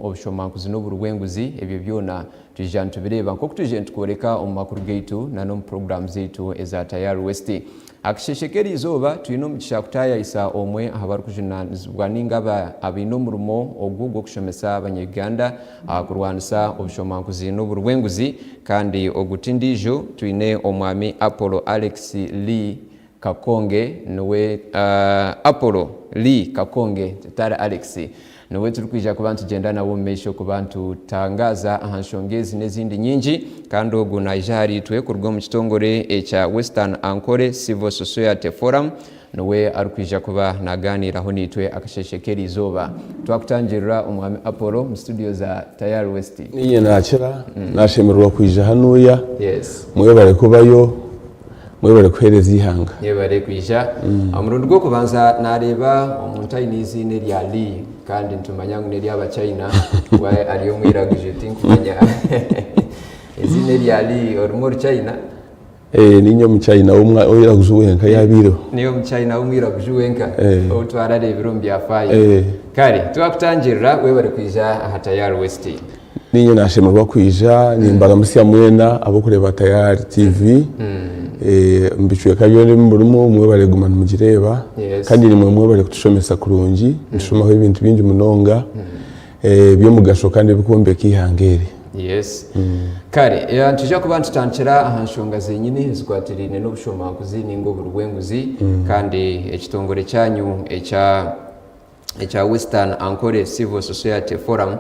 obushomankuzi n'oburi bw'enguzi ebyo byona twija nitubireeba nk'oku twije nitukworeka omu makuru gaitu na n'omu puroguraamu zaitu eza Tayari West. Akasheeshe k'eriizooba twine omugisha kutaayayisa omwe aha barikujunaanizibwa ninga abaine omurimo ogu gw'okushomesa abanya-Uganda aha kurwanisa obushomankuzi n'oburi bw'enguzi kandi ogu ti ndiijo twine Omwami Apollo Alex Lee Kakonge niwe Apollo Lee Kakonge tutari Alex niwe turikwija kuba nitugyenda nawe omu maisho kuba nitutangaaza aha nshonga ezi n'ezindi nyingi kandi ogu naija ahariitwe kuruga omu kitongore ekya Western Ankole Civil Society Forum niwe arikwija kuba nagaaniiraho naitwe akasheeshe k'eriizooba. Twakutangirira Omwami Apollo omu studio za Tayari West. Niinye naakira, naashemererwa kwija hanuuya. Yes. Mwebare kubayo. Mwebare kuheereza eihanga. Mwebare kwija. Omurundi gw'okubanza nareeba omuntu aine eiziina erya Lee kandi nitumanya ngu n'ery'abachina we ari omwiraguju tinkumanya eiziina erya Lee orimu oruchina? Eh, ninye omuchina owiraguju wenka yabaireho. Niiwe omuchina w'omwiraguju wenka Eh. ou twarareebire omu byafaayo. Eh. Kare twakutangirira webare kwija aha Tayari West. Niinye naashemererwa kwija, nimbaramutsya mwena ab'okureeba Tayari TV omu bicweka byona ebi murimu mwebare kuguma nimugireeba kandi naimwe mwebare kutushomesa kurungi, nitushomaho ebintu bingi munonga eby'omugasho kandi ebirikwombeka eihanga eri. Yes. Kare nitwija kuba nitutandikira aha nshonga zenyini ezikwatiraine n'obushomankuzi ninga oburi bw'enguzi kandi ekitongore kyanyu ekya ekya Western Ankole Civil Society Forum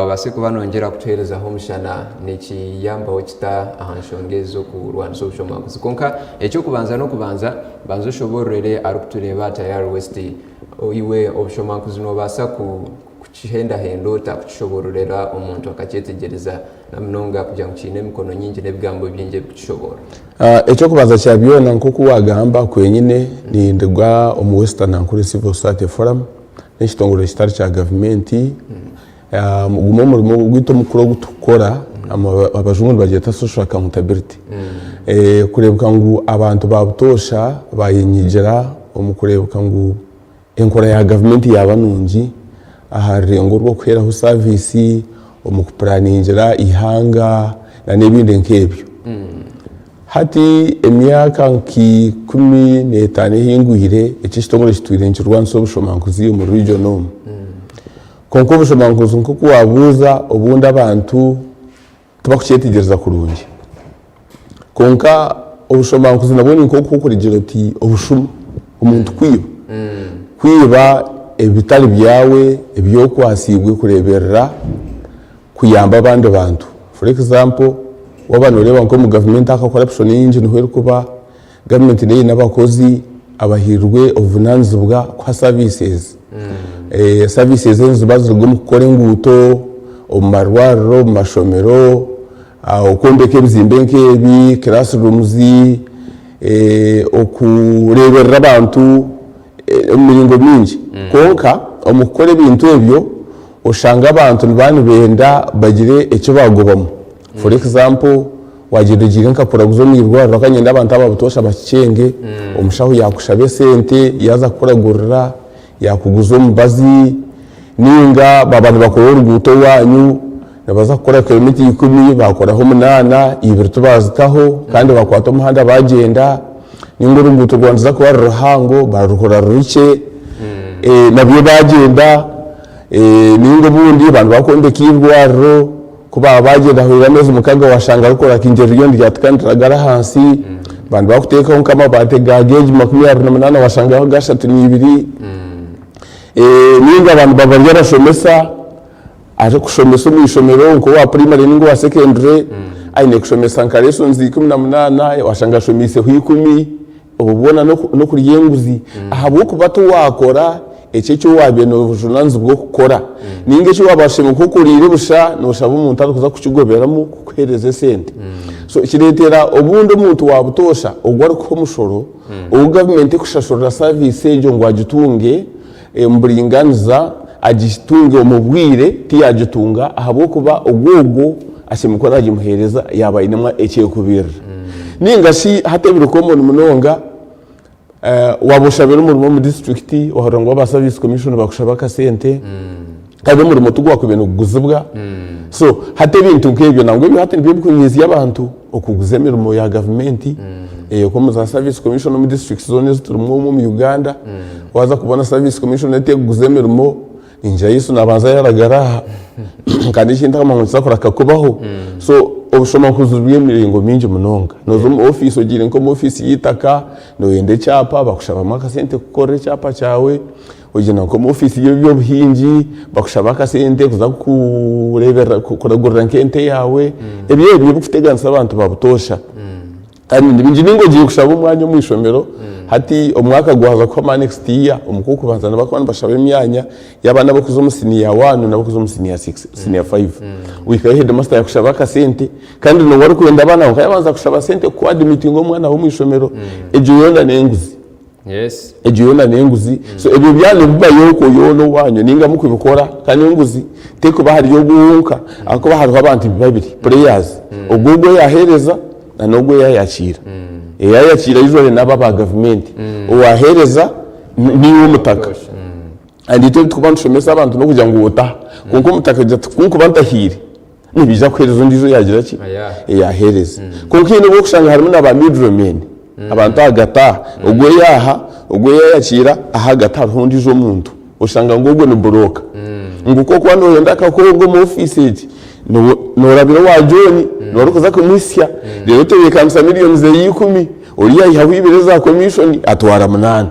obaase kuba nongyera kutuheerezaho omushana nikiyambaho kita aha nshonga ezi z'okurwanisa obushomankuzi. Kwonka eky'okubanza n'okubanza banza oshoboororere arikutureeba Tayari West iwe obushomankuzi nobaasa kukihendahenda ota kukishoboororera omuntu akakyetegyereza na munonga kugira ngu kiine emikono nyingi n'ebigambo bingi ebirikukishoboorora. Eky'okubanza kya byona nk'oku waagamba kwenyine ninduga omu Western Ankole Civil Society Forum, n'ekitongore kitari kya gavumenti. Gumwe omurimo gwaitu omukuru ogu turikukora abajungu nibagyeta social accountability, kureebeka ngu abantu ba butoosha bayenyigira omu kureebeka ngu enkora ya gavumenti yaaba nungi aha rurengo rw'okuheeraho saviisi, omu kupuraningira eihanga n'ebindi nk'ebyo. Hati emyaka nk'ikumi n'etaano ehingwire, eki ekitongore kitwire nikirwanisa obushomankuzi omu region omu. Kwonka obushomankuzi nk'oku waabuuza obundi abantu tibakukyetegyereza kurungi. Kwonka obushomankuzi nabwo ni nk'oku orikugira oti obushuma, omuntu kwiba. Kwiba ebitari byawe ebi okwatsiibwe kureeberera kuyamba abandi bantu. For example, waaba nooreeba nk'omu gavumenti aha corruption nyingi niho erikuba, gavumenti neyo eine abakozi abahairwe obuvunanizibwa kuha services. Services ezo niziba ziri omu kukora enguuto, omu marwariro, omu mashomero, okwombeka ebizimbe nk'ebi, classrooms, okureeberera abantu omu miringo mingi. Kwonka omu kukora ebintu ebyo, oshanga abantu nibaba nibenda bagire eki baagobamu. For example, wagyenda ogiire nka kuraguza omu irwariro kandi niinyenda abantu aba butoosha bakikyenge, omushaho yaakushaba esente yaaza kukuragurira, yaakuguza omubazi, nainga baaba nibakora oruguuto owaanyu, nibaza kukora kiromita ikumi baakoraho munaana, ibiri tibaazitaho kandi bakwata omuhanda baagyenda, nainga oruguuto rwaba niruza kuba ruri ruhango barukora rurukye, nabyo baagyenda, nainga obundi baaba nibakwombeka eirwariro, Ku baaba baagyenda hahweire ameezi mukaga washanga rikora nka ririyo niryatika niriragara ahansi, baaba nibakuteekaho nk'amabaati ga geegi 28 washangaho aga 32. Nainga abantu baba bari abashomesa, arikushomesa omu ishomero nk'owa purayimare nainga owa sekendure, aine kushomesa nka lessons 18 washanga ashomiiseho ikumi. Obwo bwona n'okurya enguzi ahabw'okuba tiwaakora ekyo eki waabaire noojunanizibwa okukora. Nainga eki waaba washemereire kuba okoriire busha nooshaba omuntu arikuza kukigoberamu kukuheereza esente. So kireetera obundi omuntu wa butoosha ogwo arikuha omushoro ou gavumenti erikushashurira saviisi egyo ngu agitunge omu buringaaniza, agitunge omu bwire, tiyaagitunga ahabw'okuba ogwo ogwo ashemereire kuba naagimuheereza yaaba ainemu ekyekubirira. Nainga shi hati ebiri common munonga, waaba oshabire omurimo omu disiturikiti wahurira ngu aba service commission baakushaba akasente. Kandi omurimo tigwakubaire niguguzibwa. So hati ebintu nk'ebyo nangwa ebyo hati nibyo birikunyiizya abantu okuguza emirimo ya gavumenti nk'omu za service commission omu districts zoona ezi turimu omu omu Uganda, waaza kubona service commission etekuguza emirimo, ningira Yesu nabanza yaragara aha kandi ekintu akamanya ngu nikiza kureka kubaho. So obushomankuzi bw'emiringo mingi munonga. Nooza omu ofiisi ogiire nk'omu ofiisi y'eitaka, nooyenda ekyapa bakushabamu akasente kukora ekyapa kyawe. Ogyenda nk'omu ofiisi y'eby'obuhingi bakushaba akasente kuza kureeberera kuragurira nk'ente yaawe, ebyo ebyo ebirikuteganisa abantu ba butoosha kandi ni bingi nainga ogiire kushaba omwanya omu ishomero hati omwaka gwaza kuhwamu next year omu kw'okubanza nibakuba nibashaba emyanya y'abaana abarikuza omu siniya waani n'abarikuza omu siniya sikisi siniya fayivu ohikayo heedimasita yaakushaba akasente kandi niiwe orikwenda abaana kwonka yaabanza kushaba sente kukwadiimitinga omwana we omu ishomero egyo yoona n'enguzi. Yes. Egyo yoona n'enguzi. So ebyo byona nibibayo okwo yoona owaanyu nainga mukubikora kandi enguzi terikuba ahari ogwo wonka ahakuba hariho abantu babiri players ogwo ogwo oyaheereza na n'ogwo oyayakiira. Oyayakiira usually n'abo aba gavumenti owaheereza niiwe omutaka. And itwe ebitukuba nitushomesa abantu n'okugira ngu otaha kwonka omutaka agira ati kunkuba ntahiire nibaija kuheereza ondiijo yaagira ki? Yaaheereza. Kwonka haine obu orikushanga harimu na ba middle men, abantu ahagati aha, ogwo yaaha, ogwo yaayakiira, ahagati hariho ondiijo omuntu, oshanga ngu ogwo ni buroka. Ngu ku orikuba nooyenda akakongo omu ofiisi egi, noorabira owa John, niwe orikuza kumuhitsya, reero otebeekanisa miriyoni ze ikumi, oriya aihaho ibiri eza komishoni atwara munaana.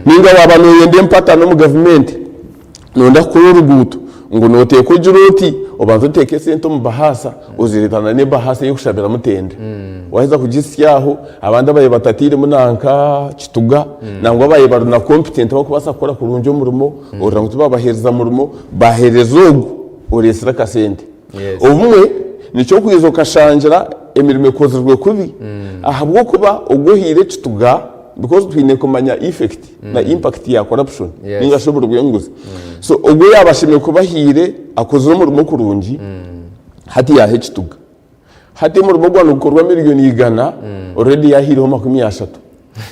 Ninga waaba nooyenda empatano omu gavumenti, nooyenda kukora oruguuto, ngu nooteekwa ogire oti, obanze oteeke esente omu bahaasa, ozireeta na n'ebahaasa ey'okushabiramu tenda. Waaheza kugisya aho, abandi ababaire batatairemu nanka kituga, nangwa ababaire bari na competent abarikubaasa kukora kurungi omurimo, orira ngu tibabaheereza murimo, baheereza ogu oreetsire akasente. Obumwe nikyo kwija okashangira emirimo ekozirwe kubi ahabw'okuba ogwo ohaire ekituga because twine kumanya effect na impact ya corruption ninga shi oburi bw'enguzi. So ogwo yaaba ashemereire kuba ahaire akozire omurimo kurungi hati yaaha ekituga. Hati omurimo gwaba nigukorwa miriyoni igana already yaahaireho 30.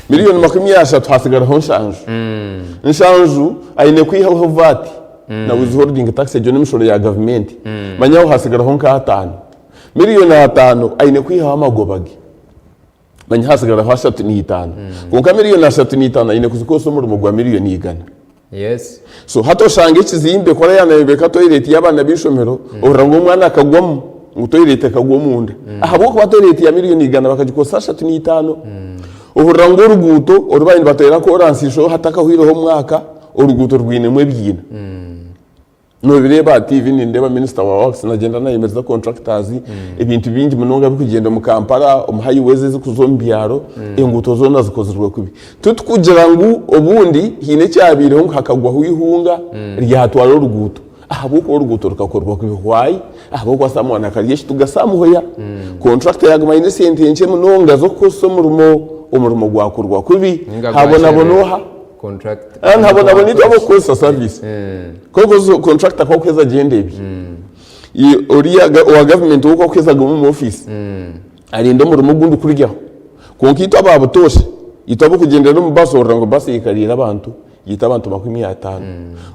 Miriyoni 30 hasigaraho nshanju. Nshanju aine kwihaho VAT na withholding tax egyo n'emishoro ya gavumenti. Manya aho hasigaraho nka ataano. Miriyoni ataano aine kwihaho amagoba ge. Manya hasigaraho 35. Kwonka miriyoni 35 aine kuzikozesa omurimo gwa miriyoni igana. Yes. So hati oshanga ekizimbe ku araayaaba nayombeka toilet y'abaana b'eishomero, ohurira ngu omwana akagwamu, ngu toilet ekagwa omunda. Ahabw'okuba toilet ya miriyoni igana bakagikozesa 35. Ohurira ngu oruguuto oru baabaire nibateera koransi isho hatakahwireho omwaka, oruguuto rwinemu ebiina. Nobireeba aha TV nindeeba minisita wa works nagyenda nayemereza contractors, ebintu bingi munonga birikugyenda omu Kampala, omu highways ezirikuza omu byaro, enguuto zoona zikozirwe kubi. Titukugira ngu obundi haine ekyabaireho ngu hakagwaho eihunga ryatwara oruguuto, ahabw'okuba oruguuto rukakorwa kubi. Why? Ahabw'okuba someone akarya ekituga somewhere, contractor yaguma aine esente nkye munonga z'okukozesa omurimo, omurimo gwakorwa kubi, Ninga habonabona gwakyereerwa. oha? Contract. Ah, ntabonabona itwe abakukozesa service. Kwonka contractor ku akuheza agyenda ebye. Oriya owa government we ku akuheza aguma omu office. Arinda omurimo ogundi kuryaho. Kwonka itwe aba butoosha, itwe abarikugyendera omu bus ohurira ngu bus eyikariire abantu, yaita abantu 50.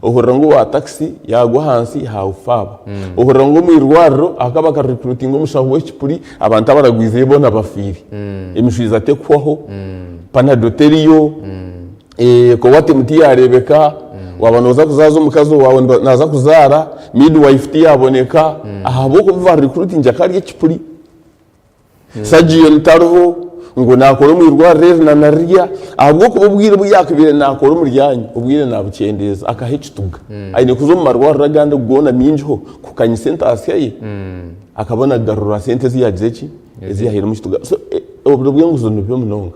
Ohurira ngu owa taxi yaagwa ahansi haafa aba. Ohurira ngu omu irwariro hakaba baka recruitinga omushaho w'ekipuri abantu abaragwizeyo boona bafiire. Emishwiza tekuhwaho, panado teriyo. Coartem tiyareebeka, waaba nooza kuzaaza omukazi owaawe naaza kuzaara, midwife tiyaboneka ahabw'okuba ba recruitingi akarya ekipuri. Surgeon tariho ngu naakora omu irwariro eri na narirya ahabw'okuba obwire obu yaakubaire naakora omu ryanyu obwire naabukyendeeza akaha ekituga. Aine kuza omu marwariro agandi goona maingiho kukanyisa entaasya ye akabona kugarura sente ezi yaagize ki? Ezi yaahaire omu kituga. So oburo bw'enguzi nibubi munonga.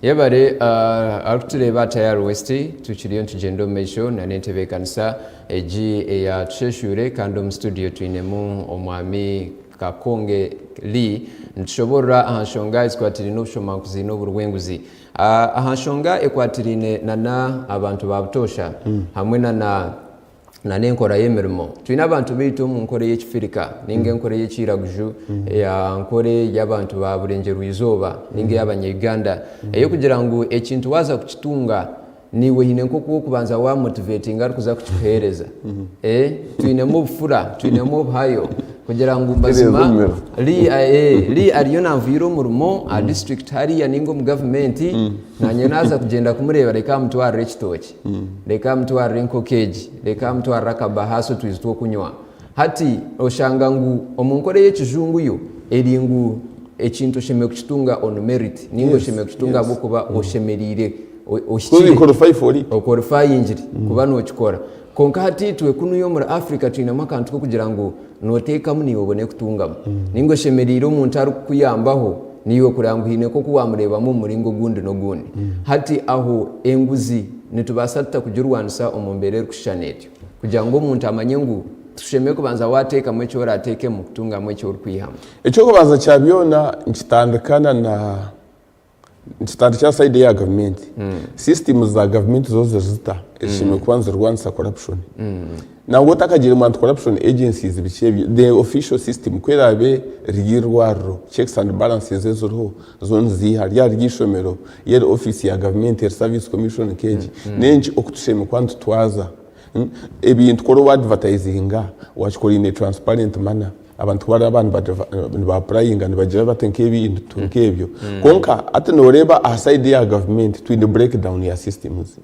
Yebare arikutureeba Tayari West, tukiriyo nitugyenda omu maisho na n'entebeekanisa egi eya Tusheshuure kandi omu studio twinemu omwami Kakonge Lee nitushoboorora aha nshonga ezikwatiraine obushomankuzi n'oburi bw'enguzi. Aha nshonga ekwatiraine na abantu ba butoosha hamwe na na n'enkora y'emirimo. Twine abantu baitu omu nkora ey'ekifirika ninga enkora ey'ekiiraguju, eya nkora ey'abantu ba burengyerwa izooba ninga ey'abanya Uganda ey'okugira ngu ekintu waaza kukitunga. Naiwe haine nk'oku orikubanza wa motivatinga arikuza kukikuheereza. Eh, twinemu obufura, twinemu obuhayo kugira ngu mazima Lee, eh, Lee ariyo nanvuira omurimo aha district hariya ninga omu gavumenti, nanye naaza kugyenda kumureeba reka mutwarire ekitookye, reka mutwarire enkoko egi, reka mutwarire akabahaasi otwizi tw'okunywa. Hati oshanga ngu omu nkora ey'ekijungu yo eri ngu ekintu oshemereire kukitunga on merit ninga oshemereire kukitunga ahabw'okuba oshemereire ohikire okwolifayingire kuba nokikora. Kwonka hati itwe kunuya omuri Africa twinemu akantu k'okugira ngu noteekamu naiwe obone kutungamu. Ninga oshemereire omuntu arikukuyambaho naiwe kureba ngu haine nk'oku wamureebamu omu muringo ogundi n'ogundi. Hati aho enguzi nitubaasa tuta kugirwanisa omu mbeera erikushushana etyo? Kugira ngu omuntu amanye ngu tushemereire kubanza wateekamu eki orateekemu kutungamu eki orikwihamu. Eky'okubanza kya byona nikitandika na na nikitandikira sayidi eya gavumenti. Systems za gavumenti zo ziri zita ezishemereire kuba nizirwanisa corruption. Nangwa otakagiire omu anti corruption agencies biki ebyo, the official system ku eraabe riri eirwariro, checks and balances eziriho zo niziiha, ryaba riri eishomero, eri ofiisi ya gavumenti, eri service commission nk'egi, n'enki oku tushemereire kuba nitutwaza. Ebintu ku oriba advertisinga wakikora in a transparent manner abantu ku baraba niba applyinga nibagira bati nk'ebintu nk'ebyo kwonka hati noreeba aha side ya gavumenti twine break down ya systems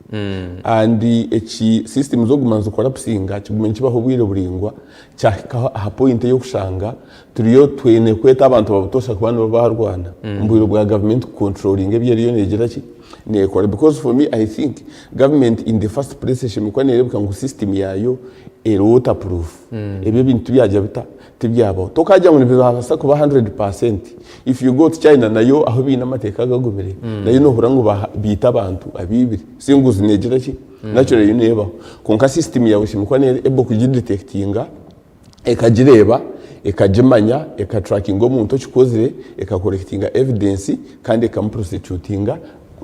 and eki systems okuguma nizicollapsinga kigume nikibaho obwire buraingwa kyahika aha point ey'okushanga turiyo twine kweta abantu babutoosha kuba nibo barwana omu bwire bwa gavumenti kucontrollinga ebi eriyo negira ki nekora because for me I think government in the first place eshemereire kuba nereebeka ngu system yaayo eri water proof ebyo ebintu tibyagira bita tibyabaho tokagira ngu nibibaasa kuba 100% if you go to China nayo ahu baine amateeka agagumire nayo nohurira ngu baita abantu abaibire so enguzi negira ki naturally yo nebaho kwonka system yaawe eshemereire kuba neri able kugidetectinga ekagireeba, ekagimanya, ekatrackinga omuntu okikozire, ekacollectinga evidence kandi ekamuprosecutinga,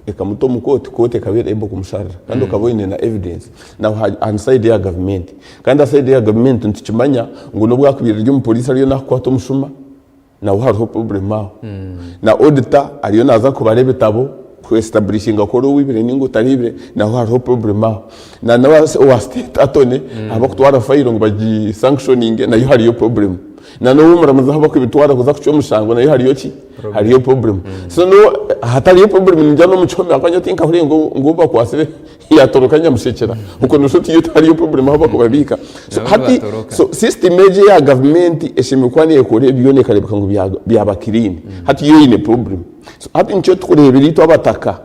ekamuta omu kooti, kooti ekaba eri able kumusharira kandi okaba oine na evidence. Now aha side ya gavumenti. Kandi aha side ya gavumenti nitukimanya ngu n'obu akubaire ari omupoliisi ariyo nakukwata omushuma, naho hariho problem aho. Na auditor ariyo naza kubara ebitabo ku establishinga ku ori owibire ninga otariibire naho hariho problem aho. Na owa state attorney abakutwara fayiro ngu bagi sanctioninge nayo hariyo problem. Na n'owomuramuzi ahu bakubitwara kuza kucwa omushango nayo hariyo ki? Hariyo problem. So hatariyo problem ningira n'omu kihome ahabw'okuba nyowe tinkahuriire ngu owu bakwasire yatoroka nyamushekyera okwo nosha oti tihariyo problem ahu bakubabiika. So Nabo hati nibatoroka. so system egi eya gavumenti eshemereire kuba nekora ebi byona ekareebeka ngu byaba clean. Hati yo eine problem. So hati nikyo tukureebera itwe abataka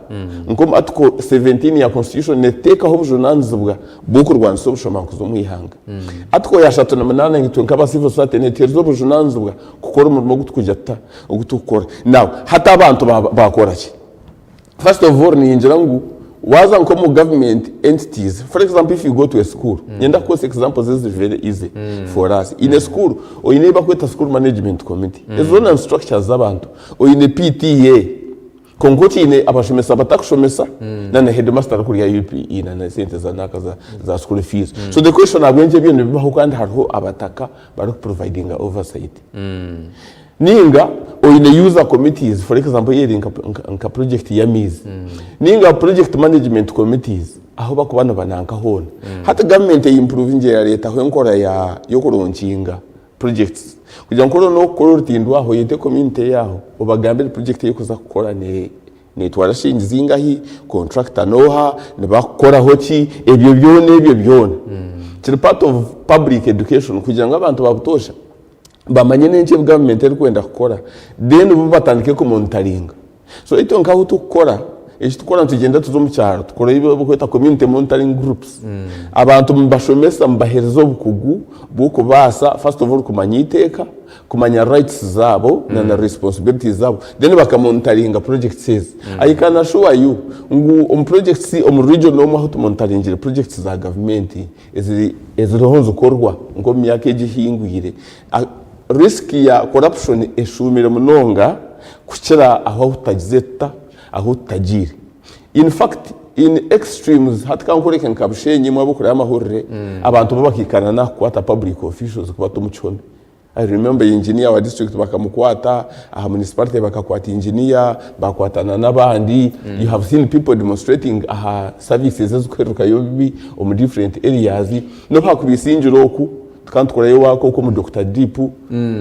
nk'omu article 17 ya constitution netuteekaho obujunanizibwa bw'okurwanisa obushomankuzi omu ihanga. Article ya 38 itwe nk'aba civil society netuheereza obujunanizibwa kukora omurimo ogu tukugira tuta ogu tukukora. Now hati abantu bakora ki? First of all ningira ngu waaza nk'omu government entities, for example if you go to a school, niinyenda kukozesa examples eziri very easy for us. In a school, oine ebi barikweta school management committee, ezo zoona ni structures z'abantu. Oine PTA, kwonka okiine abashomesa batakushomesa na na headmaster arikurya UPE na na sente za naaka za, za school fees. So the question ahabw'enki ebyo nibibaho kandi hariho abataka barikuprovidinga oversight. Ninga oine user committees for example eri nka project y'amaizi ninga project management committees ahu bakuba nibananka hoona. Hati gavumenti eyimpuruvingire yareetaho enkora y'okuronkinga projects kugira ngu ku oraba nokukora orutindo aho oyete community eyaaho obagambire project ei orikuza kukora netwara shiringi zingahi, contractor noha, nibakukoraho ki, ebyo byona ebyo byona kiri part of public education kugira ngu abantu ba butoosha bamanye n'enki ebi gavumenti erikwenda kukora then bo batandike kumonitaringa. So itwe nk'ahu turikukora, eki turikukora nitugyenda tuza omu kyaro tukora ebi barikweta community monitoring groups. Abantu nibashomesa nibaheereza obukugu bw'okubaasa first of all kumanya eiteeka, kumanya rights zaabo na na responsibilities zaabo then bakamonitaringa projects ezi. I can assure you ngu omu projects omu region omwe ahu tumonitaringire projects za gavumenti, eziriho nizikorwa nk'omu myaka egi ehingwire, risk ya corruption eshuumire munonga kukira ahu tutagize tuta, ahu tutagiire. In fact, in extremes, hati ka nkureke nka Bushenyi imwe abarikureeba amahurire, abantu bo bakaikana n'aha kukwata public officials kubata omu kihome. I remember engineer wa district bakamukwata, aha municipality bakakwata engineer, bakwatana n'abandi. You have seen people demonstrating aha services ezikuhererukayo bibi omu different areas. N'obu hakuba Isingiro oku, tukaba nitukorayo work oku omu Doctor Deep,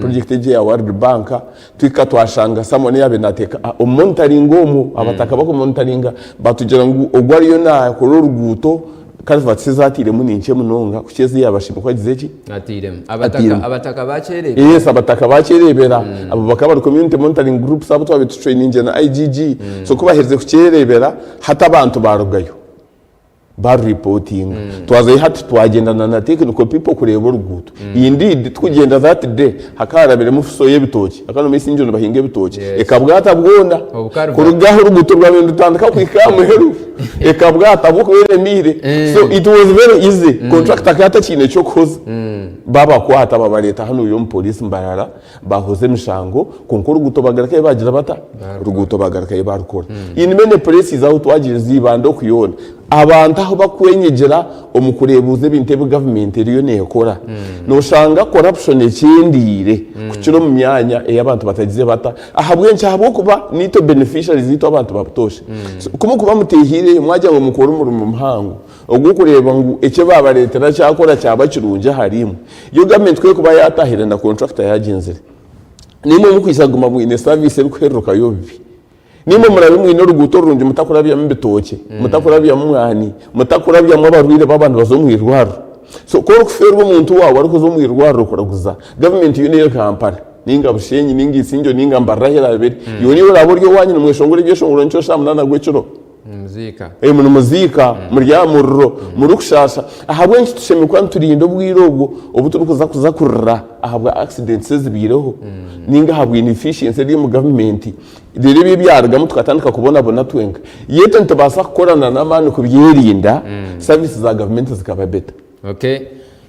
project egi eya World Bank, tuhika twashanga someone yaabaire naateeka omu monitoring omwo, abataka bakumonitoringa batugira ngu ogu ariyo naakora oruguuto Culverts ezi atairemu ni nkye munonga kukira ezi yaabashima ku agize ki? Atairemu. Abataka, Atairemu. abataka bakyereebera. Yes, abataka bakyereebera. Abo bakaba bari community monitoring groups abu twabaire tutrainingire na IGG. So ku baaherize kukyereebera, hati abantu baarugayo barureportinga. Twazayo hati twagyenda na technical people kureeba oruguuto. Indeed, tukugyenda that day, hakaba harabiremu fuso y'ebitookye. Hakaba harimu eisingiro nibahinga ebitookye. Ekabwata bwona. Obukaruvati. Kuruga ahu oruguuto rwabaire nirutandika kuhika aha muheru. Ekabwata ahabw'okuba eremiire. So it was very easy. Contractor akaba atakiine ky'okuhoza. Babakwata babareeta hanuya omu police Mbarara bahoza emishango kwonka oruguuto bagarukayo bagira bata? Oruguuto bagarukayo barukora. In many places ahu twagiire za Ibanda oku yoona, abantu ahu bakwenyigira omu kureebuuza ebintu ebi gavumenti eriyo neekora, noshanga corruption ekyendeire kukira omu myanya ei abantu batagize bata? Ahabw'enki? Ahabw'okuba naitwe beneficiaries itwe abantu ba butoosha. So, ku mukuba muteehiireyo mwagira ngu mukore omurimo muhango ogw'okureeba ngu eki baabareetera kyakora kyaba kirungi ahariimwe, yo gavumenti ku erikuba yaatahire na contractor yaagyenzire, naimwe mukwija kuguma mwine service erikuhererukayo obubi. Naimwe muraabe mwine oruguuto rurungi mutakurabyamu bitookye, mutakurabyamu mwani, mutakurabyamu abarwaire baaba nibaza omu irwariro. So ku orikufeerwa omuntu waawe arikuza omu irwariro kuraguza, gavumenti yo neyo Kampala ninga Bushenyi ninga Isingiro ninga Mbarara ahu eraabe eri, iwe niiwe oraabe ori owaanyu nimweshongora ebyeshongoro nikyo shaaha munaana gw'ekiro. Nimuziika. Nimuziika muri aha muriro murikushaasha. Ahabw'enki tushemereire kuba niturinda obwire obwo obu turikuza kuza kurira ahabwa accidents ezibaireho ninga ahabwa inefficiency eri omu gavumenti reero ebyo ebyarugamu tukatandika kubonabona twenka. Yet nitubaasa kukorana n'amaani kubyerinda service za gavumenti zikaba better. Okay.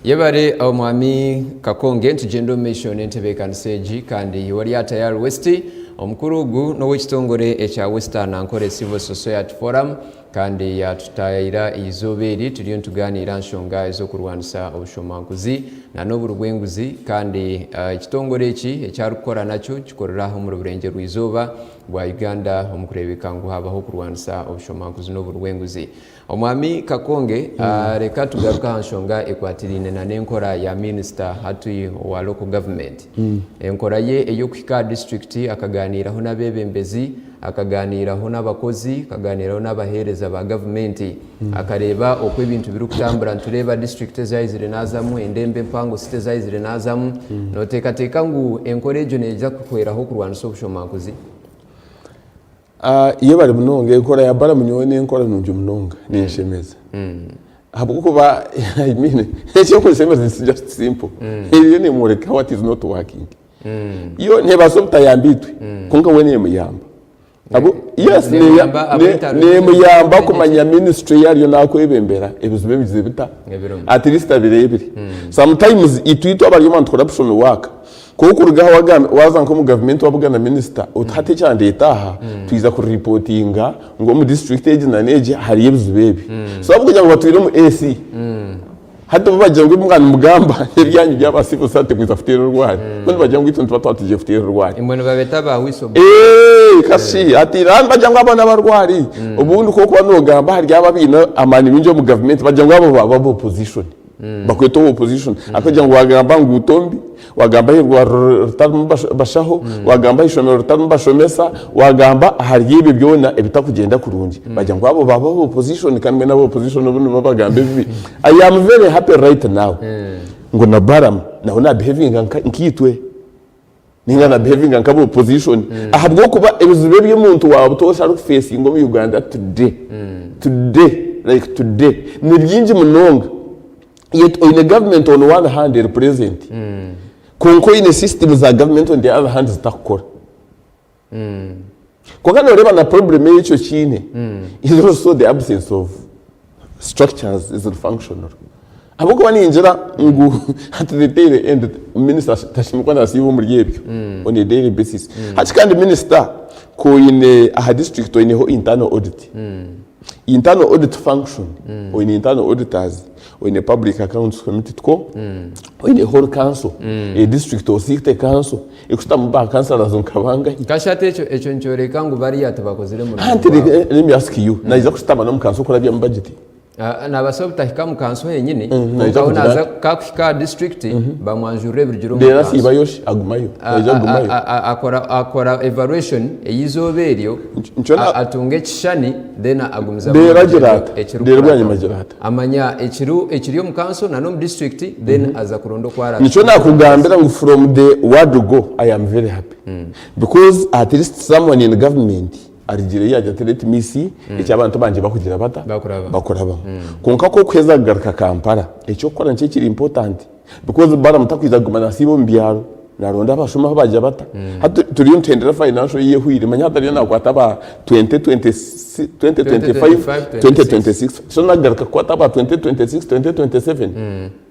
Yebare Omwami Kakonge nitugyenda omu maisho n'entebeekanisa egi kandi iwe ori aha Tayari West. Omukuru ogu n'ow'ekitongore ekya Western Ankole Civil Society Forum kandi yaatutaayayira eizooba eri turiyo nitugaaniira aha nshonga ez'okurwanisa obushomankuzi na n'oburi bw'enguzi kandi ekitongore eki eki arikukora nakyo nikikorera aha omuri Burengyerwa-izooba bwa Uganda omu kureebeka ngu haabaho okurwanisa obushomankuzi n'oburi bw'enguzi. Omwami Kakonge, reka tugaruke aha nshonga ekwatiraine na n'enkora ya minisita hati owa Local Government. Enkora ye ey'okuhika aha disiturikiti akaganiiraho n'abeebembezi, akaganiiraho n'abakozi, akaganiiraho n'abaheereza ba gavumenti. Akareeba oku ebintu birikutambura. Nitureeba disiturikiti ezi aizire naazamu, endembo empango city ezi aizire naazamu. Nooteekateeka ngu enkora egyo neija kuhweraho kurwanisa obushomankuzi? Yebare munonga enkora ya Balamu nyowe nenkora nungi munonga nenshemeza ahabwokuba I mean ekirikunshemeza it's just simple eriyo nemworeka what is not working yo nebaasa obutayamba itwe kwonka we nemuyamba yes nemuyamba kumanya ministry ei ariyo nakwebembera ebizibu ebigize bita at least abireebire sometimes itwe itwe abari omu anti corruption work Ku orikuruga aha waaza nk'omu gavumenti waabugana minisita oti hati ekyandeeta aha twija kuripotinga ngu omu disiturikiti egi na n'egi hariyo ebizibu ebi. So ahabw'okugira ngu batwire omu AC, hati bo bagira ngu ebi mwaba nimugamba n'ebyanyu byaba civil servant mwija kuteera orwari. Bo nibagira ngu itwe nituba twatwija kuteera orwari. Imwe nibabeeta ba whistle blowers. Kashi hati nibagira ngu abo n'abarwari. Obundi ku orikuba noogamba ahari abo abaine amaani maingi omu gavumenti bagira ngu abo baba aba opposition. Bakweta owa opposition ahabw'okugira ngu wagamba nguuto mbi, wagamba aha irwariro ritarimu bashaho, wagamba aha ishomero ritarimu bashomesa, wagamba ahari ebyo byona ebitakugyenda kurungi bagira ngu abo baba aba opposition kandi mbwenu aba opposition obu nibo bagamba ebibi. I am very happy right now ngu na Balaam nawe na behavinga nkaitwe. Ninga na behavinga nk'aba opposition ahabw'okuba ebizibu ebi omuntu wa butoosha arikufeesinga omu Uganda today, today, like today ni bingi munonga yet oine government on one hand eri present kwonka oine system za government on the other hand zitakukora. Kwonka noreeba na problem ei ekyo kiine is also the absence of structures eziri functional. Ahabw'okuba ningira ngu at the tail end minister tashemereire kuba nasiiba omuri ebyo on a daily basis. Hati kandi minister ku oine aha district oineho internal audit, internal audit function, oine internal auditors. Oine Public Accounts Committee tikwo? Oine Hall Council, e district or city council ekushutamu ba councillors nka bangahi? Nkashi hati ekyo ekyo nikyoreka ngu bariya tibakozire murimo Anti gwabo. let me ask you, naija kushutama n'omu council kurabyamu budget? Naabaasa obutahika omu kanso henyini, Naija kwonka we kugira naaza ata? ku akuhika aha disiturikiti bamwanjurira ebirugire omu Reero kanso. asiibayo shi? Agumayo? Naija kugumayo? Akora akora evaluation ey'eizooba eryo, Nikyo na- atunga ekishushani then agumizamu Reero n'orugyendo agira ata? Reero ekirikukurataho. bwanyima agira ata? Amanya ekiri ekiri omu kanso na n'omu disiturikiti then aza kuronda oku Nikyo araakitungye. nakugambira ngu from the word go I am very happy because at least someone in government Arugire yaagira ati let me see eki abantu bangye bakugira bata? Bakurabamu. Bakurabamu. Kwonka ku okuheza kugaruka Kampala, eky'okukora nikyo ekiri important because Balaam takwija kuguma nasiiba omu byaro naronda abashuma ahu bagira bata? Hati turiyo nituhendera financial year ehweire manya hati ariyo nakwata aba 2025, 2026 so nagaruka kukwata aba 2026, 2027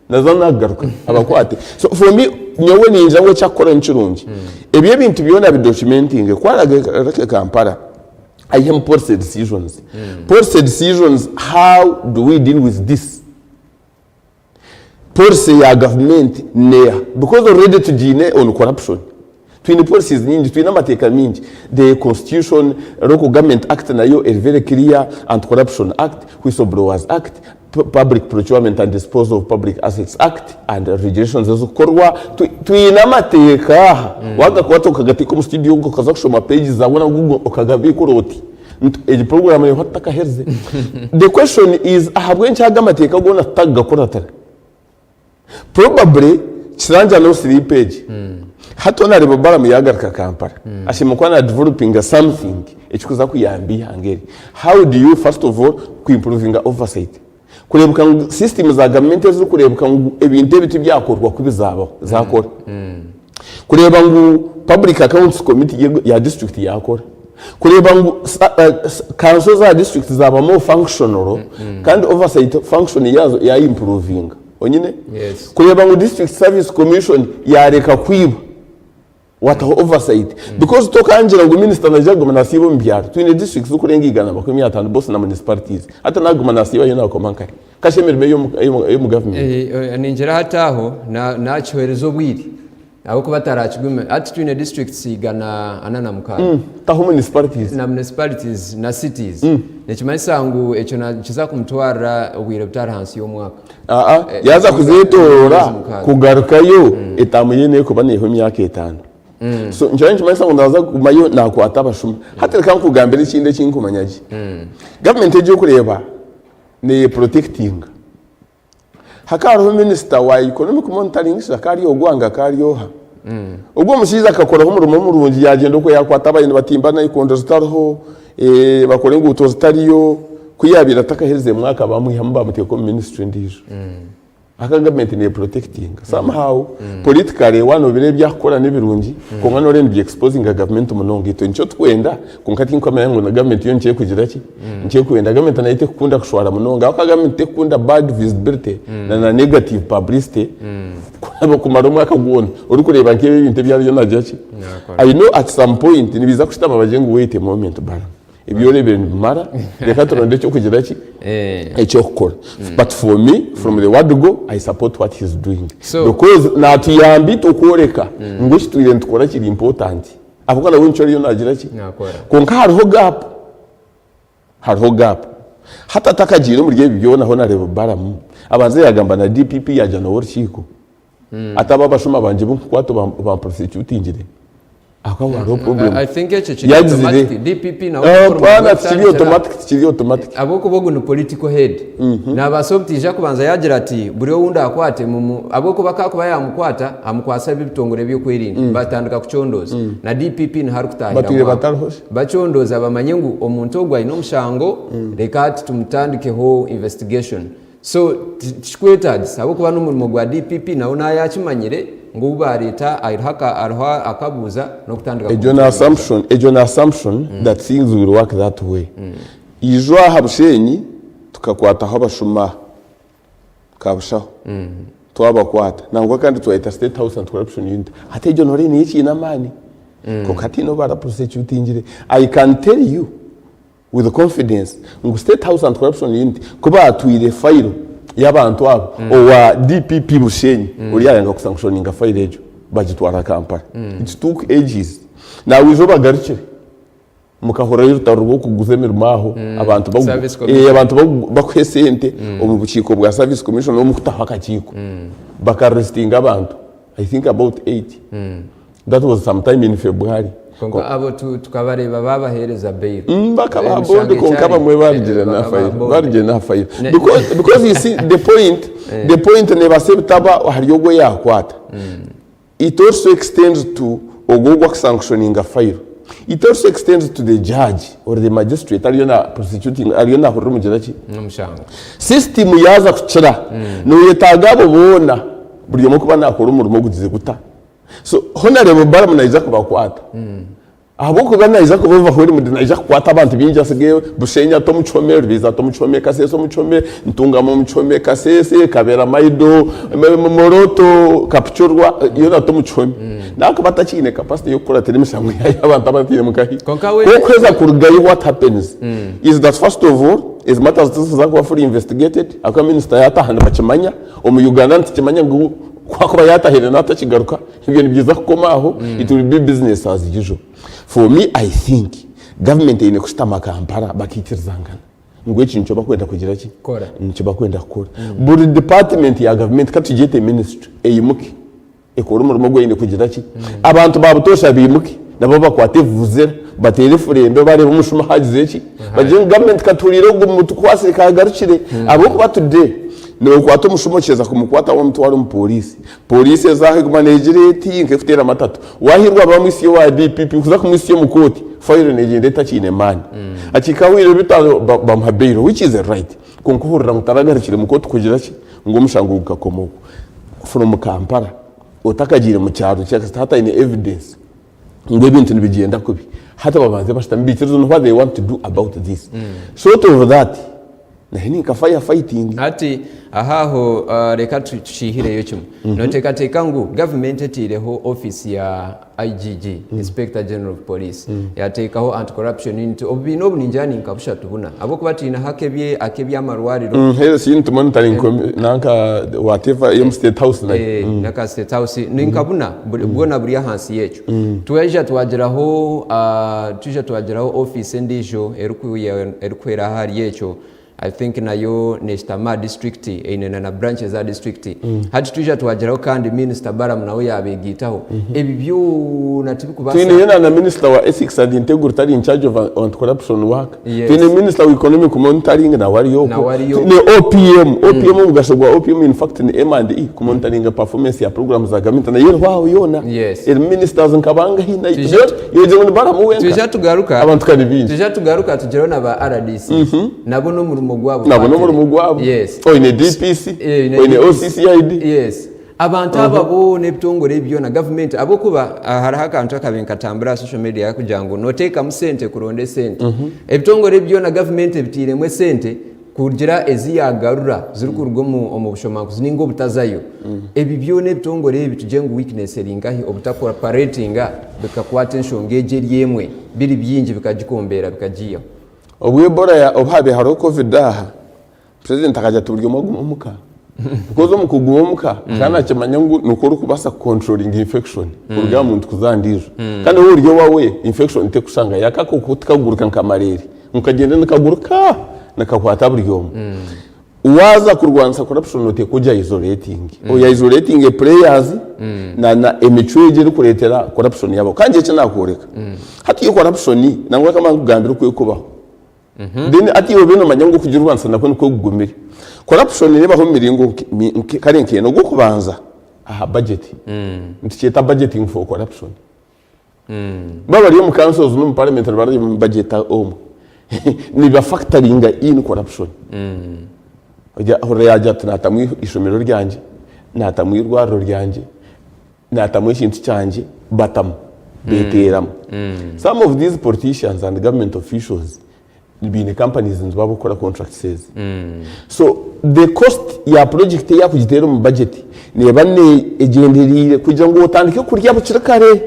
Naza nagaruka abakwate. So for me nyowe ningira ngu ekyakukora nikirungi. Ebyo ebintu byona abidocumentinge ku aragaruke Kampala aihemu policy decisions. Policy decisions how do we deal with this? Policy ya gavumenti neeha? Because already tugiine on corruption. Twine policies nyingi, twine amateeka mingi. The constitution, local government act nayo eri very clear, anti corruption act, whistle blowers act, public procurement and disposal of public assets act and regulations ezikukorwa. Twine amateeka aha. Wagakwata okagateeka omu studio okaza kushoma pages zawe na google okagabiikura oti egi program neehwa tutakaherize. The question is ahabw'enki aga amateeka goona tutagakuratira? Probably Kisanja no sleep egi. Hati honareeba Balaam yagaruka Kampala ashemereire kuba na developinga something ekikuza kuyamba eihanga eri. How do you first of all ku improvinga oversight? Kureebeka ngu system za gavumenti ezirikureebeka ngu ebintu ebi tibyakorwa kubi zaabaho zakora. Kureeba ngu public accounts committee ya district yakora. Kureeba ngu kanso za district zaaba more functional kandi oversight function yaazo ya improvinga. Onyine? Yes. Kureeba ngu district service commission yareka kwiba wataho oversight because tokangira ngu minister naija kuguma nasiiba omu byaro. Twine districts zirikurenga 150 both na municipalities. Hati naguma nasiibayo nakoma nkahi? Kashi emirimo ey'omu government. Ningira hati aho nakihereza obwire ahabw'okuba tarakigume. Hati twine districts 406. Taho municipalities. Na municipalities na cities. Nikimanyisa ngu ekyo nikiza kumutwarira obwire butari ahansi y'omwaka. Aa, yaaza kuzeetoorora kugarukayo etaamu ye neekuba neehwa emyaka etaano. So nikyo nikimanyisa ngu naaza kugumayo naakwata abashuma. Hati reka nkugambire ekindi eki nkumanya gye. Gavumenti egi orikureeba neeyeprotectinga. Hakaba hariho minisita wa economic monitoring shi akaba ari Ogwang akaba ari oha? Ogwo omushaija akakoraho omurimo murungi yaagyenda okwo yaakwata abaine nibatimba naikondo zitariho, bakora enguuto zitariyo, ku yaabaire atakaherize mwaka baamwihamu baamuteeka omu minisitule endiijo. Aka gavumenti neeprotectinga somehow politically waaba noobireeba ebi arikukora nibirungi kwonka nooreeba nibi exposinga gavumenti munonga. Itwe nikyo turikwenda kwonka tinkumanya ngu na gavumenti yo nikyo erikugira ki, nikyo erikwenda. Gavumenti nayo terikukunda kushwara munonga ahabw'okuba gavumenti terikukunda bad visibility na na negative publicity kumara omwaka gwona orikureeba nk'ebi ebintu ebi ariyo naagira ki. I know at some point nibaija kushutama bagire ngu wait a moment Balaam. Ebi oreebire nibimara, reka turonde eky'okugira ki? Eky'okukora. But for me, from the word go, I support what he's doing. So- Because naatuyamba itwe kworeka ngu eki twire nitukora kiri important. Ahabw'okuba nawe nikyo ariyo naagira ki? Naakora. Kwonka hariho gap. Hariho gap. Hati atakagiire omuri ebi byona hoona areeba Balamu, abanze yaagamba na DPP yaagira nawe orukiiko. Ati aba abashuma bangye bu nkukwata obamprosecutingire. Aho hariho problem. I think ekyo kiri Yagizire. automatic. DPP nawe Eh, akora Bwana omurimo tikiri gw'okutandikira. automatic tikiri automatic. Ahabw'okuba ogu ni political head. Nabaasa obutaija kubanza yagira ati buri ou ndakwate mumu ahabw'okuba ku akuba yamukwata amukwatsa ebitongore by'okwerinda batandika kucondooza. Na DPP niho arikutahiramu Batwire aho. batariho shi? Bacondooza bamanye ngu omuntu ogu aine omushango reka hati tumutandikeho investigation. So tikikwetagisa ahabw'okuba n'omurimo gwa DPP nawe naaba yakimanyire ngu ou bareeta hariho akabuuza n'okutandika Egyo ni assumption, egyo ni assumption that things will work that way. Ijo aha Bushenyi tukakwataho abashuma kabushaho twabakwata nangwa kandi twayeta State House Anti Corruption Unit. Hati egyo noreeba niyo ekiine amaani kwonka hatiine ou baraprosecutingire. I can tell you with confidence ngu State House Anti Corruption Unit ku baatwire fayiro. y'abantu abo owa DPP Bushenyi oriya yayanga kusanctioninga file egyo bagitwara Kampala. It took ages. Nawe obagarukire. Mukahurirayo orutaro rw'okuguza emirimo aho abantu bagu- Service Commission. eh, abantu bagu- bakuha esente omu bukiiko bwa service commission omu kutaho akakiiko bakarestinga abantu i think about 8 that was sometime in February. Kwonka abo tu- tukabareeba babaheereza bail. Bakabaha Emishango bond kwonka ekyari- bamwe barugire eh, na bakabaha file bond. barugire na file Ne- because you see the point the point nebaasa ebitaba ahari ogwo yakwata It also extends to ogwo ogwo akusanctioninga file. It also extends to the judge or the magistrate ariyo na prosecuting ariyo nahurira omugira ki? N'omushango. System yaaza kukira noyetaaga abo boona buri omwe kuba nakora omurimo ogugize guta? So Honarebo Balaam naija kubakwata. Ahabw'okuba naija kuba overwhelmed, naija kukwata abantu baingi asige Bushenyi ate omu kihome, Rubiizi ate omu kihome, Kasese omu kihome, Ntungamo omu kihome, Kasese, Kaberamaido, Moroto, Kapchorwa, yoona ate omu kihome. Naakuba atakiine capacity y'okukuratira emishango y'abantu abu ataire mukahi. Kwonka we- Kwonka kuheza kurugayo what happens is that first of all, ezi matters tiziza kuba fully investigated ahakuba minister yaataaha nibakimanya, omu Uganda nitukimanya ngu ku akuba yaatahire naatakigaruka. Ebyo nibyija kukoma aho, it will be business as usual. For me I think government eine kushutama Kampala bakaikirizangana ngu eki nikyo bakwenda kugira ki? Kukora. Nikyo bakwenda kukora. Buri department ya government katugyete ministry eimuke ekore omurimo ogu eine kugira ki? Abantu ba butoosha baimuke nabo bakwate evuvuzera bateere efurembe bareebe omushuma hagize ki? Bagire ngu government katuhuriire ogu mutukwasire kagarukire ahabw'okuba today nokwata omushuma okiheza kumukwata wamutwara omu police Pooriisi eza aho eguma neegira eti nk'erikuteera matatu. Waahirwa bamwitsya owa DPP kuza kumwitsya omu kooti, fayiro neegyenda etakiine maani. Akihika aho ebiro bitaano bamuha bail which is a right. Kwonka ohurira ngu taragarukire mu kooti kugira ki? Ngu omushango gukakoma okwo. From Kampala otakagiire mu kyaro kasita hataine evidence ngu ebintu nibigyenda kubi, hati babanze bashutame baikirize on what they want to do about this. Short of that, Nayo ni nka fire fighting. Hati aha aho reka tukiihireyo kimwe. Noteekateeka ngu gavumenti etaireho ofiisi ya IGG, Inspector General of Police, yateekaho Anti-Corruption Unit, obubiina obu ningira ni nka bushatu buna ahabw'okuba twineho ak'eby'amarwariro, Health Unit Monitoring nanka whatever ey'omu State House nayo. N'aka State House ni nka buna bwona buri ahansi y'ekyo. Twaija twagiraho Twija twagiraho ofiisi endiijo erikuhwera ahari ekyo, I think nayo neshutama aha disiturikiti, eine na na branch eza disiturikiti. Hati twija twagiraho kandi minisita Balaam nawe yabegaitaho. Ebi byona tibikubaasa. Twineyo na na minisita wa Ethics and Integrity ari in charge of anti-corruption work. Yes. Twine minisita wa Economic Monitoring nawe ari okwo. Nawe ariyo. Twine OPM, OPM omugasho gwa OPM in fact ni M and E, kumonitaringa performance ya programs za gavumenti nayo eriho aho yoona. Yes. Erimu ministers nka bangahi nayo. Twija- Yogira ngu ni Balaam wenka. Twija tugaruka. Abantu ka ni baingi. Twija tugaruka tugireho na ba RDC. Nabo n'omurimo gwabo. Nabo n'omurimo gwabo. Yes. Oine DPC, Eh, oine oine DPC. OCCID. Yes. Abantu aba boona ebitongore ebi byona gavumenti ahabw'okuba hariho akantu akabaire nikatambura aha social media karikugira ngu noteekamu sente kuronda esente. Ebitongore ebi byona gavumenti ebiteiremu esente kugira ezi yaagarura zirikuruga omu bushomankuzi nainga obutazayo. Ebi byona ebitongore ebi tugire ngu weakness eri nkahi obutakoparetinga bikakwata enshonga egi eri emwe biri bingi bikagikombeera bikagiihaho. Obu Ebola obu haabaire hariho Covid aha, President akagira ati buri omwe agume omuka because omu kuguma omuka akaba nakimanya ngu nikwo orikubaasa kucontrolinga infection kuruga aha muntu kuza aha ndiijo kandi waaba ori owaawe infection tekushanga yaka akakooko tikaguruka nka malaria ngu kagyende nikaguruka nikakwata buri omwe. Waaza kurwanisa corruption noteekwa ogya isolating, oya isolating players na na emicwe egi erikureetera corruption yaabaho. Kandi eki nakworeka hati yo corruption nangwa reka mbanze nkugambire oku erikubaho. Then hati iwe obe nomanya ngu okugirwanisa nakwo nikwo kugumire. Corruption nebaho omu miringo kare nk'ena. Ogw'okubanza aha budget, nitukyeta budgeting for corruption. Baba bari omu councils n'omu parliament nibari omu budget omwe, niba factoringa in corruption. Ohurira yagira ati natamu eishomero ryangye, natamu eirwariro ryangye, Naatamu ekintu kyangye batamu beteeramu. Some of these politicians and government officials baine companies nizo barikukora contracts ezi. So the cost ya project ei akugiteera omu budget neeba egyendereire kugira ngu otandike kurya bukiri kare.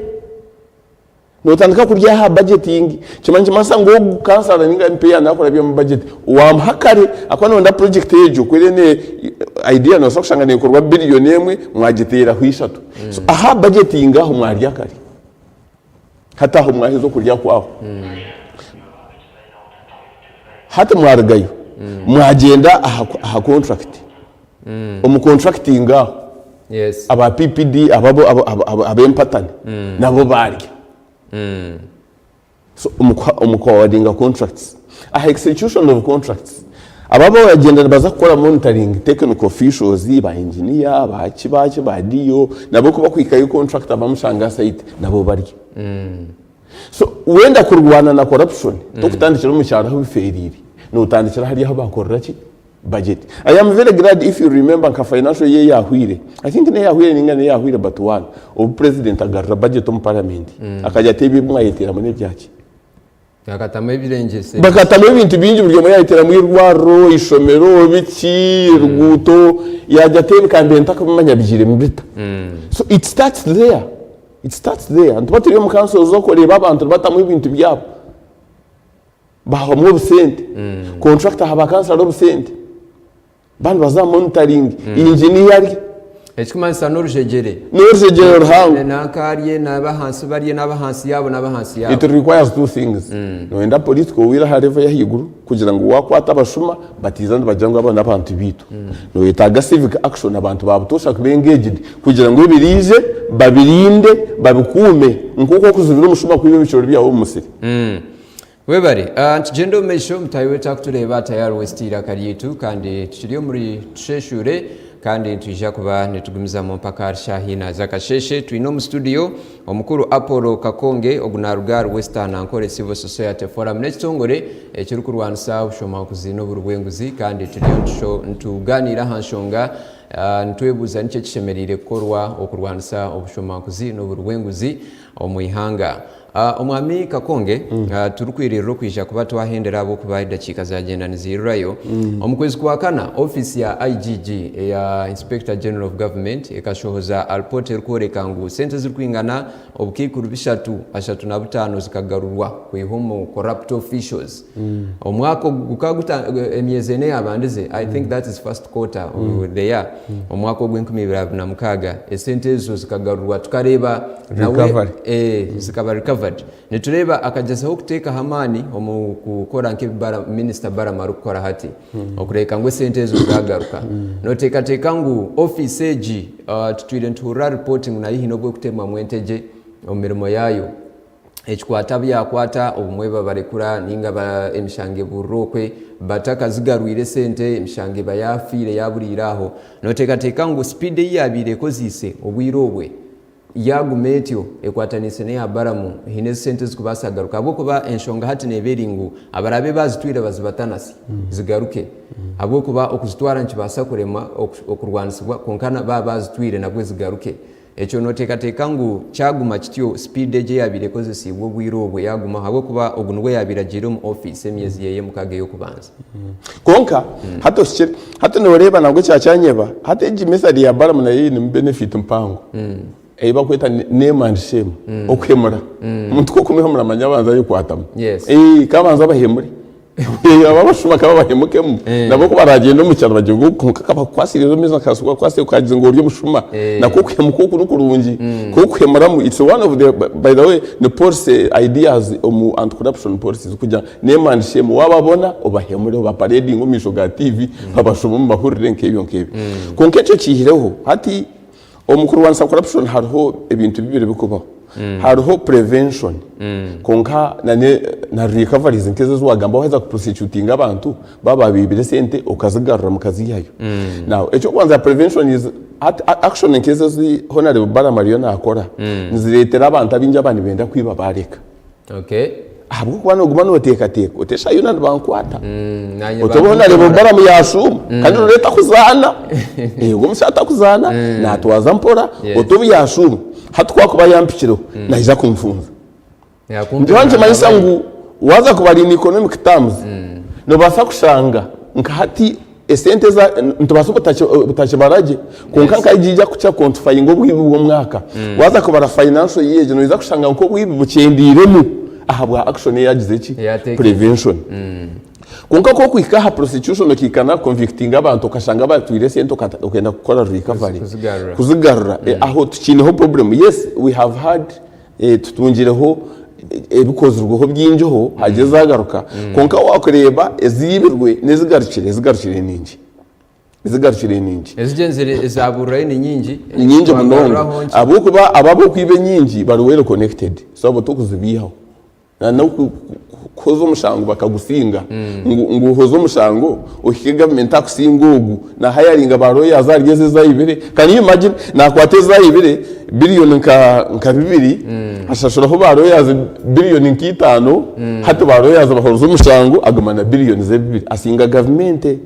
Notandika kurya aha budgeting. Kimanye nikimanyisa ngu ogu kansara ninga MP yaaba nakurabya omu budget, wamuha kare ahakuba noyenda project egyo ku eriyo idea nobaasa kushanga nekorwa billion emwe mwagiteeraho ishatu. So aha budgeting aho mwarya kare. Hati aho mwaheza okurya kwaho. Hati mwarugayo mwagyenda aha contract. Omu contracting aho aba PPD ab'empatane nabo barya. So omu ku awardinga contracts. Aha execution of contracts, abo abagyenda nibaza kukora monitoring, technical officials, ba engineer, baki baki, ba DO, nabo ku bakuhikayo contractor bamushanga aha site nabo barya. So wenda kurwana na corruption, tokutandikira omu kyaro ahu bifeeriire, notandikira hariya ahu bakorera ki? Budget. I am very glad if you remember nka financial year eyahwire, I think neyahwire ninga neyahwire but one, obu president agarura budget omu parliament, akagira ati ebi ebimwayeteramu nebyaki? Bakatamu ebirengyesereize. Bakatamu ebintu bingi buri omwe yayeteramu eirwariro, eishomero, biki, oruguuto, yagira ati ebi kambe ntakabimanya bigiiremu bita? So it starts there, it starts there. Nituba turi omu councils okwo oreeba abantu nibatamu ebintu byabo. Bahamu obusente, contractor aha ba kansara obusente, baba nibaza aha monitoring, engineer arye. Ekikumanyisa n'orujegyere. N'orujegyere ruhango. Nanka arye n'abahansi barye n'abahansi yaabo n'abahansi yaabo. It requires two things, noyenda political will aha level y'ahaiguru kugira ngu wakwata abashuma batiiza nibagira ngu aba n'abantu baitu. Noyetaaga civic action abantu ba butoosha kuba engaged kugira ngu ebiriije babirinde babikuume nk'oku okuzibira omushuma kwiba ebicoori byawe omu musiri. Webare. Nitugyenda omu maisho mutaahi waitu arikutureeba Tayari West eiraka ryaitu kandi tukiri omuri Tusheshuure kandi nitwija kuba nitugumizamu mpaka ahari shaaha ina z'akasheeshe. Twine omu studio omukuru Apollo Kakonge ogu naaruga ahari Western Ankole Civil Society Forum n'ekitongore ekirikurwanisa obushomankuzi n'oburi bw'enguzi kandi turiyo nitugaaniira aha nshonga nitwebuuza niki ekishemereire kukorwa okurwanisa obushomankuzi n'oburi bw'enguzi omu ihanga. Omwami Kakonge, turikwiririra okwija kuba twahendera ahabw'okuba edakiika zagyenda niziirirayo. Omu kwezi kwa kana, ofiisi ya IGG eya Inspector General of Government ekashohoza alipoota erikworeka ngu sente ezirikwingana obukaikuru bishatu 35 zikagarurwa kwiha omu corrupt officials. Omwaka ogu gukaba guta emyezi ena eyabandize, I think that is first quarter of the year, omwaka ogw'enkumiibiri abiri na mukaaga, esente ezo zikagarurwa tukareeba nawe Recovery. eh, zikaba recovered. Nitureeba akagyezaho kuteekaho amaani omu kukora nk'ebi Bara, Minisita Balaam arikukora hati, okureeka ngu esente ezo zaagaruka. Nooteekateeka ngu ofiisi egi, tutwire nituhurira ripooti ngu nayo haine obu erikuteemwamu entegye omu mirimo yaayo. Ekikwata abu yaakwata obumwe babarekura nainga emishango eburira okwe batakazigarwire esente emishango eba yaafiire yaaburiire aho. Nooteekateeka ngu sipiidi ei yaabaire ekozeise obwire obwe yaaguma etyo ekwataniise n'eya Balamu haine ezi sente ezikubaasa kugaruka ahabw'okuba enshonga hati neeba eri ngu abaraabe baazitwire bazibatanase zigaruke ahabw'okuba okuzitwara nikibaasa kuremwa okurwanisibwa kwonka baaba baazitwire nabwo zigaruke. Ekyo nooteekateeka ngu kyaguma kityo, sipiidi egyo eyaabaire ekozesiibwe obwire obwo yaagumaho ahabw'okuba ogu nibwo yaabaire agiire omu ofiisi emyezi ye mukaaga ey'okubanza? Kwonka hati ohikire. Hati nooreeba nangwa ekya kyanyeba, hati egi method ya Balamu nayo einemu benefit mpango ei barikweta name and shame, okuhemura. Omuntu ku okumuhemura manya abanza ayekwatamu. Ka abanze abahemure. Aba abashuma ka babahemukemu nabo ku baragyenda omu kyaro bagire ngu kwonka kabakukwasirize omu maizi akakwasire kagize ngu ori omushuma nakwo okuhemuka oku nikurungi kokuhemuramu it's one of the by the way ni policy ideas omu anti corruption policies kugira name and shame wababona obahemure obaparedinge omu maisho ga TV babashome omu mahurire nk'ebyo nk'ebyo kwonka ekyo kiihireho hati Omu kurwanisa corruption hariho ebintu bibiri ebirikubaho. Hariho prevention kwonka na recoveries nk'ezo ezi wagamba waheza ku prosecutinga abantu baaba babiibire esente okazigarura mukaziihayo. Now eky'okubanza prevention is action nk'ezo ezi Honarable Balaam ariyo naakora nizireetera abantu abaingi abaaba nibenda kwiba baareka. Okay. Ahabw'okuba nooguma nooteekateeka oti eshaaha yoona nibankwata. Naanye Oti obu bankwata. nareeba Balamu yaashuuma kandi reero takuzaana. Ogwo omushaija takuzaana, naatwaza mpora. Oti obu yaashuuma, hati ku akuba yampikireho, naija kunfunza. Yakumpimira Nikyo nikimanyisa nabayo. ngu waaza kubara in economic terms, noobaasa kushanga nka hati. Esente eza nitubaasa obutakibara gye kwonka nka giija kukya quantifyinga obwibi bw'omwaka. Waaza kubara financial year egyo noija kushanga nk'obwibi bukyendeiremu ahabwa action eyagize ki? Prevention. Kwonka ku orikuhika aha prosecution okahika naha convictinga abantu okashanga batwire esente okenda kukora recovery kuzigarura aho tukiineho problem. Yes we have had Tutungireho ebikozirweho bingiho hagira ezagaruka kwonka wakureeba eziibirwe n'ezigarukire ezigarukire ni nyingi ezigarukire ni nyingi. Ezigyenzire ezaburirayo ni nyingi. Ni nyingi munonga ahabw'okuba abo ab'okwiba enyingi bari well connected so abo tokuzibiihaho n'okuhoza omushango bakagusinga ngu ohoze omushango ohike gavumenti akusinga ogu na hayaringa ba lawyers ahari ezi ezayibire can you imagine nakwata ezayibire billion nka bibiri ashashuraho ba lawyers billion nka itaano hati ba lawyers bahurize omushango aguma na billion ze bibiri asinga gavumenti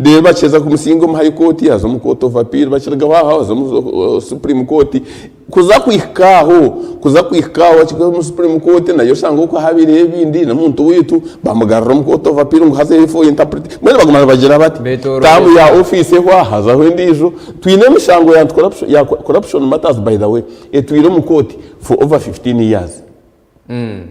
reero bakiheza kumusinga omu high court aza omu court of appeal bakirugaho aho aza omu supreme court Kuza kuhika aho, kuza kuhika aho akihika omu Supreme Court nayo oshanga okwo habaireho ebindi n'omuntu waitu bamugarura omu Court of Appeal ngu haza for interpret mbwenu baguma nibagira bati term ya office ehwa hazaho endiijo. Twine emishango ya anti corruption ya corruption matters by the way etwire omu kooti for over 15 years.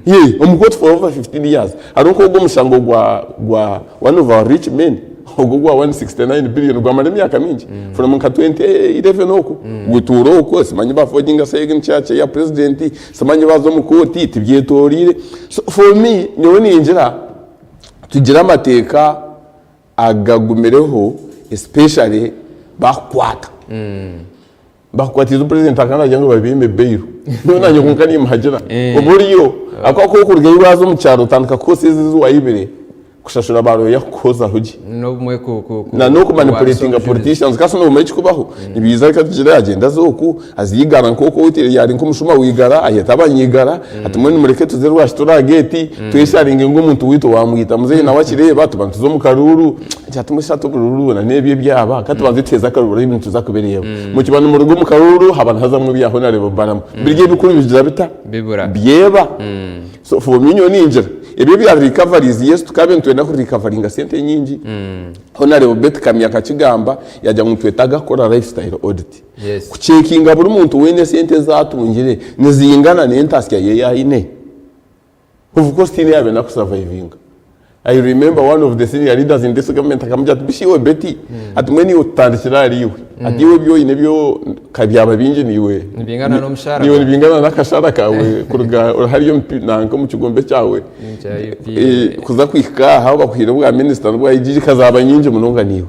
Yee, omu kooti for over 15 years. Hariho nk'ogwo omushango gwa gwa one of our rich men ogwo ogwa 169 billion gwamara emyaka mingi from nka 2011 okwo gutuura okwo simanyi ba forginga signature ya president simanyi baza omu kooti tibyetoreire. So for me nyowe ningira tugire amateeka agagumireho especially bakukwata. Bakukwatiize president akaba nagira ngu babiime bail. Nyowe nanye kwonka nimuhagira. Oburyo ahakuba ku orikurugayo waaza omu kyaro otandika kukozesa ezo ezi wayibire kushashura ba lawyer kukuhozaho gye. N'obumwe ku ku ku Na kurwanisa n'okumanipulatinga obujulizi. politicians kasi noomanya ekikubaho nibiiza reka tugire agyende aze oku aze igara nk'oku owaitu yari nk'omushuma w'igara ayete abanyigara ati mbwenu mureke tuze rwashitura aha geeti twesharinge ngu omuntu waitu wamwita muzeeyi nawe akireeba tuba nituza omu karuuru Agira ati mbwenu shi hati oburuuru na n'ebyo ebyaba ka tubanze tuheeze akaruuru ebintu tuza kubireeba. Mukiba nimuruga omu karuuru haba nihazamu ebya Honarebo Balamu. Biri ebikuru bigira bita? Bibura. Byeba. So for me nyowe ningira ebyo ebya recoveries yes tukaabaire nitwenda ku recoveringa sente nyingi. Honarebo Beti Kamya akakigamba yaagira ngu nitwetaaga kukora lifestyle audit. Yes. Kucekinga buri muntu weena esente ezi atungire nizingana n'entasya ye ei aine. Of course tihaine yaabaire nakusurvivinga. I remember one of the senior leaders in this government akamugira ati bishi iwe Betty ati mbwenu iwe tutandikire ahari iwe ati iwe ebi oine byo ka byaba bingi niiwe Nibingana n'omushaara niiwe gwawe. nibingana n'akashaara kaawe kuruga hariya omu pi- nanka omu kigombe kyawe Kya UPA. Eh, kuza kuhika aha ahu bakuhaire obwa minisita n'obwa IGG kazaaba nyingi munonga niiwe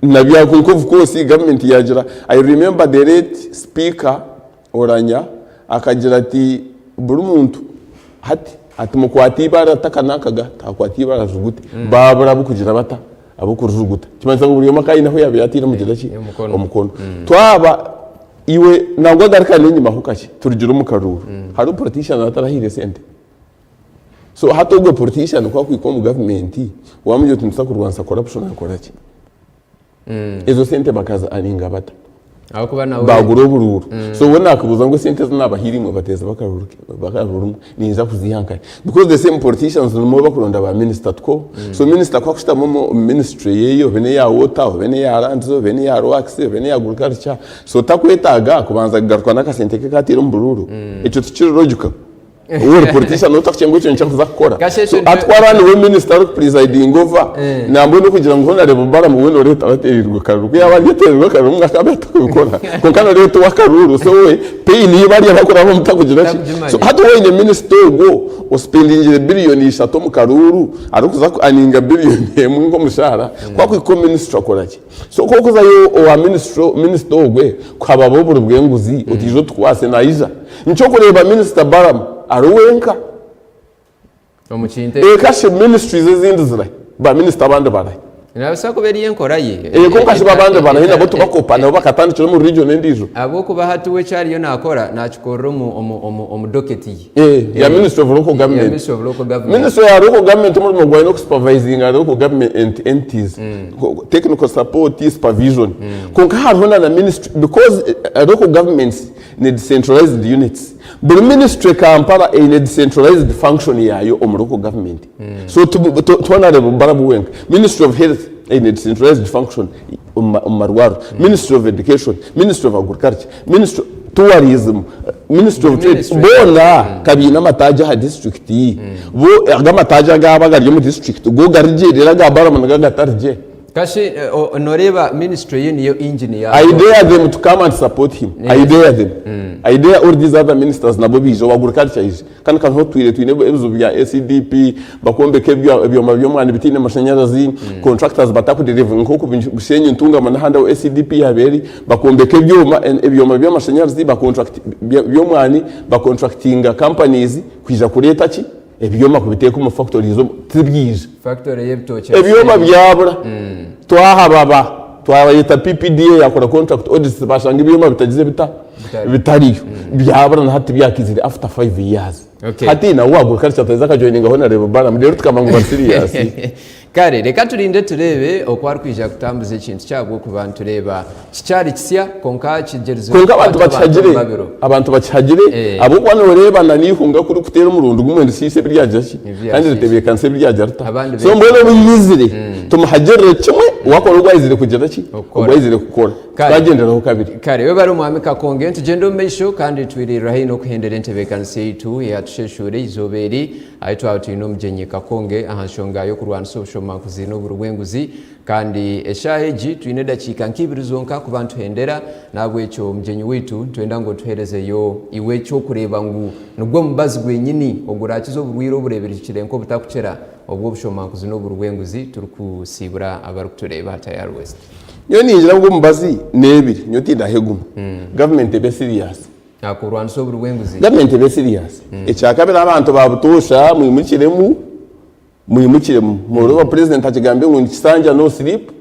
nabya kwonka of course government yaagira I remember the late speaker Oulanyah akagira ati buri muntu hati ati mukwate eibaare atakanakaga takwata eibaare arijugute babura abukugira bata abokurijuguta nikimanyisa ngu buri omwe akaba aine ahu yabaire ataire mugira ki Omukono. omukono twaba iwe nangwa garuka n'enyimaho kakye turugire omu karuuru hariho politician atarahaire sente so hati ogwe politician ku akuhika omu gavumenti wamugira oti nituza kurwanisa corruption akora ki? Ezo sente bakazi aninga bata? Ahabw'okuba nawe Bagura oburuuru. So we nakubuuza ngu esente ezi nabahaire imwe bateeze bakaruuru bakaruuru imwe ninza kuziiha nkahi? Because the same politicians nimwo bakuronda ba minister tuko. So minister ku akushutama omu ministry yeye obe neya water, obe neya lands, obe neya works, obe neya agriculture, so takwetaaga kubanza kugaruka n'akasente ke aku ateire omu buruuru. Ekyo tikiri logical. Iwe ori politician otakukye ngu ekyo nikyo arikuza kukora. Kasha So ekyo atwara nikyo niwe minister ari kupresidinga over nambwenu okugira ngu Honarebo Balaam we noreeta arateereirwe karuru ku yaaba ari ateereirwe akaruru mbwenu akaba atakubikora kwonka noreeta ow'akaruru so we pain ei bari abakurabamu takugira ki Takugimanya. so hati waaba oine minister ogwo ospendingire billion ishatu omu karuuru arikuza ku earninga billion emwe nk'omushaara ku akuhika omu ministry akora ki? So ku orikuzayo owa minisita ogwe kuhababa oburi bw'enguzi oti ija otukwase naija. Nikyo orikureeba minisita Balaam ari wenka. Omu kintu ekyo. Eka shi ministries ezindi zirahi? Ba minisita abandi barahi? Naabaasa kuba eri enkora ye. Ee kwonka shi bo abandi barahi nabo tubakopa nabo bakatandikira omu region endiijo? Ahabw'okuba hati we eki ariyo naakora naakikorera omu, omu, omu, omu docket ye. Ee, ya Ministry of Local Ya Government. Ministry of Local Government. Ministry ya Local Government omurimo gwayo n'okusupervisinga local government entities, technical support, supervision. Kwonka hariho na na ministry because local governments. ni decentralized units. Buri ministry Kampala eine decentralized function yaayo omu local government. So ti Honourable Balaam wenka. Ministry of Health eine decentralized function omu marwariro, Ministry of Education, Ministry of Agriculture, Ministry Tourism, Ministry of Trade, boona ka baine amataagi aha disiturikiti, bo ago amataagi agaabo agari omu disiturikiti go gari gye reero aga Balaam nigo gatari gye. Kashi noreeba ministry ye niyo engine ya I dare them to come and support him. I dare them. I dare all these other ministers nabo baije owa agriculture aije. Kandi ka niho tutwire twine ebizibu bya ACDP, bakombeka ebyoma by'omwani bitaine mashanyarazi, contractors batakudeliveringa nk'oku Bushenyi, Ntungamo n'ahandi ahu ACDP yaabaire eri, bakombeka ebyoma ebyoma by'amashanyarazi by'omwani bakontractinga companies kwija kureeta ki? Ebyoma kubiteeka omu factories tibyija. Factory y'ebitookye Ebyoma byabura. Twahababa, twabayeta PPDA yakora contract audits bashanga ebyoma bitagize bita? Bitariyo. Byabura na hati tibyakiizire after 5 years. Okay. Hati nawe agriculture ataiza akajoininga Honarebo Balaam reero tukaba ngu bari serious. Kare reka turinde tureebe oku arikwija kutambuza ekintu kye ahabw'okuba nitureeba kikyari kisya kwonka kigyerize Kwonka abantu kukwata abantu bakihagire, omu babiro. abantu bakihagire Eh. ahabw'okuba nooreeba na n'eihunga ku ririkuteera omurundi gumwe nirisiisa ebi ryagira ki? Ebi Kandi ryashiisha. ritebeekanisa ebi ryagira rita? Abandi So mbwenu obu yaizire, tumuhagirire kimwe wakora ogu aizire kugira ki? Okukora. Ogu aizire kukora. Kare. Tutagyenderaho kabiri. Kare webare Omwami Kakonge, nitugyenda omu maisho kandi twiririra haihi n'okuhendera entebeekanisa yaitu eyatusheeshuura eizooba eri ahu twaba twine omugyenyi Kakonge aha nshonga y'okurwanisa obushomankuzi n'oburi bw'enguzi kandi eshaaha egi twine edakiika nk'ibiri zonka kuba nituhendera n'ahabw'ekyo omugyenyi waitu nitwenda ngu otuheerezeyo iwe eky'okureeba ngu nigwo mubazi gwenyini oguraakize oburwaire obureebirikire nk'obutakukira obw'obushomankuzi n'oburi bw'enguzi turikusiibura abarikutureeba aha Tayari West. Nyowe ningira ngu omubazi n'ebiri, nyowe tindaha egumwe. Gavumenti ebe serious. Aha kurwanisa oburi bw'enguzi. Gavumenti ebe serious. Ekyakabiri abantu ba butoosha mwimukiremu, mwimukiremu. Moreover president akigambire ngu nikisanja no sleep,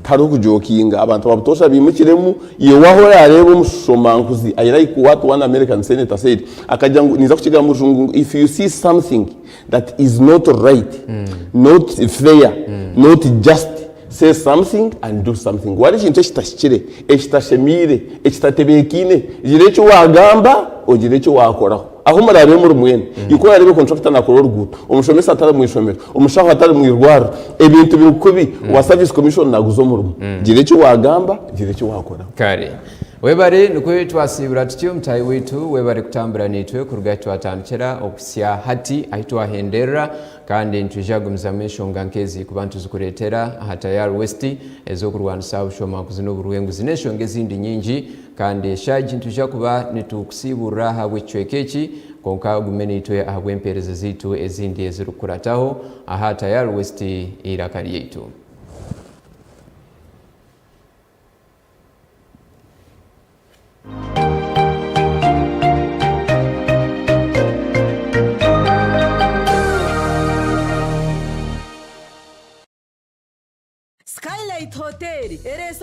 tihariho kujokinga. Abantu ba butoosha baimukiremu, iwe waaba orareeba omushomankuzi, I like what one American senator said, akagira ngu, ninza kukigamba omu rujungu ngu if you see something that is not right, not fair, not just, Say something and do something. Wareeba ekintu ekitahikire, ekitashemeire, ekitatebeekaine, gira eki waagamba, ogire eki waakoraho. Ahu muraabe muri mwena, iwe ku oraareebe kontrakita naakora oruguuto, omushomesa atari mu ishomero, omushaho atari mu irwariro, ebintu biri kubi, owa service commission naaguza omurimo. Gira eki waagamba, gira eki waakoraho. Kare. Webare nikwo twasiibura tutyo mutaahi waitu, webare kutambura naitwe kuruga ahi twatandikira okuhitsya hati ahi twahenderera. Kandi nitwija kugumizamu enshonga nk'ezi kuba nituzikureetera aha Tayari West ez'okurwanisa obushomankuzi n'oburwenguzi n'enshonga ezindi nyingi. Kandi eshaaha egi nitwija kuba nitukusiiburira ahabw'ekicweka eki, kwonka ogume naitwe ahabw'empeereza zaitu ezindi ezirikukurataho aha Tayari West Eiraka Ryaitu. Skylight Hotel ereetsire.